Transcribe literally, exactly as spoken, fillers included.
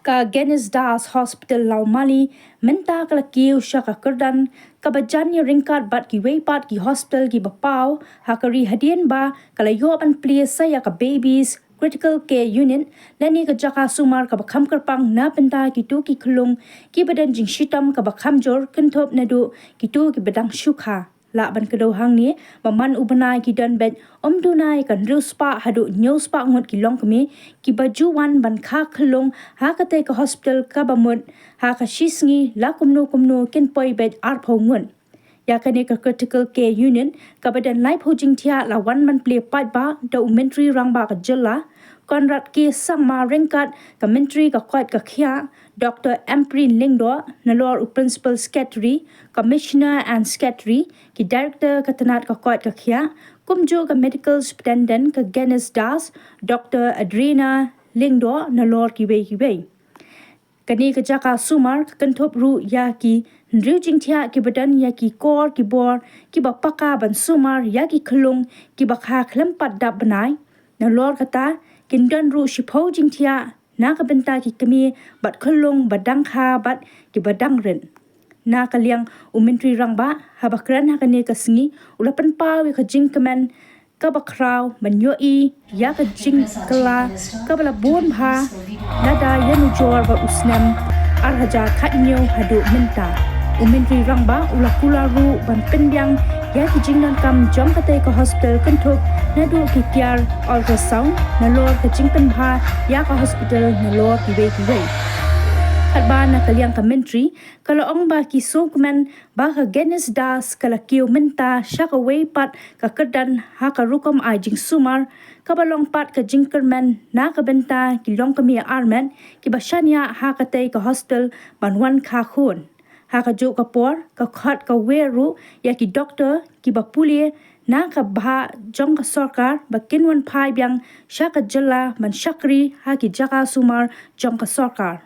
Ka Ganesh Das Hospital Lawmali mynta ka la kiew sha ka kyrdan kaba jan ïa ryngkat bad kiwei pat ki hospital kiba paw ha ka ri hadien ba ka la ïoh ban plie sa ïa ka Babies Critical Care Unit lane ka jaka sumar kaba kham kyrpang na bynta kito ki khyllung kiba don jingshitom kaba kham jur kynthup naduh kito kiba dang shu kha. Lah ban kdew hangne ba man u bnai ki don beit ym duna ïa ka hynriew spah haduh hynñiew spah ngut ki longkmie kiba ju wan ban kha khyllung ha katei ka hospital kaba mut ha ka shi sngi la kumno kumno kin poi beit arphew ngut. Ïa kane ka Critical Care Unit kaba don laiphew jingthiah la wan ban plie paidbah da u Myntri Rangbah ka jylla Conrad K Sangma ryngkat ka Myntri ka koit ka khiah Doctor Ampareen Lyngdoh nalor u Principal Secretary, Commissioner and Secretary, ki Director ka tnat ka koit ka khiah, kumjuh ka Medical Superintendent ka Ganesh Das, Doctor Adriana Lyngdoh nalor kiwei kiwei. Kane ka jaka sumar ka kynthup ruh ïa ki hynriew jingthiah kiba don ïa ki kor ki bor kiba paka ban sumar ïa ki khyllung kiba kha khlem pat dap bnai. Nalor kata kin don ruh shiphew jingthiah na ka bynta ki kmie bad khyllung ba dang kha bad kiba dang rit. Na ka liang u Myntri Rangbah haba kren ha kane ka sngi u la pynpaw ïa ka jingkmen kaba khraw ban ïohi ïa ka jingkylla kaba la bun bha lada ïanujor bad u snem ar hajar khathynñiew haduh mynta. U Myntri Rangbah u la kular ruh ban pynbiang ïa ki jingdonkam jong katei ka hospital kynthup naduh ki tiar ultrasound nalor ka jingpynbha ïa ka hospital nalor kiwei kiwei. Katba na ka liang ka Myntri ka la ong ba ki sngewkmen ba ka Ganesh Das ka la kiew mynta sha kawei pat ka kyrdan ha ka rukom ai jingsumar kaba long pat ka jingkyrmen na ka bynta ki longkmie armet kiba shaniah ha katei ka hospital ban wan kha khun. Ha kajuh ka por ka khot ka wer ruh ïa ki doktor kiba pule na ka bhah jong ka sorkar ba kin wan phai biang sha ka jylla ban shakri ha ki jaka sumar jong ka sorkar.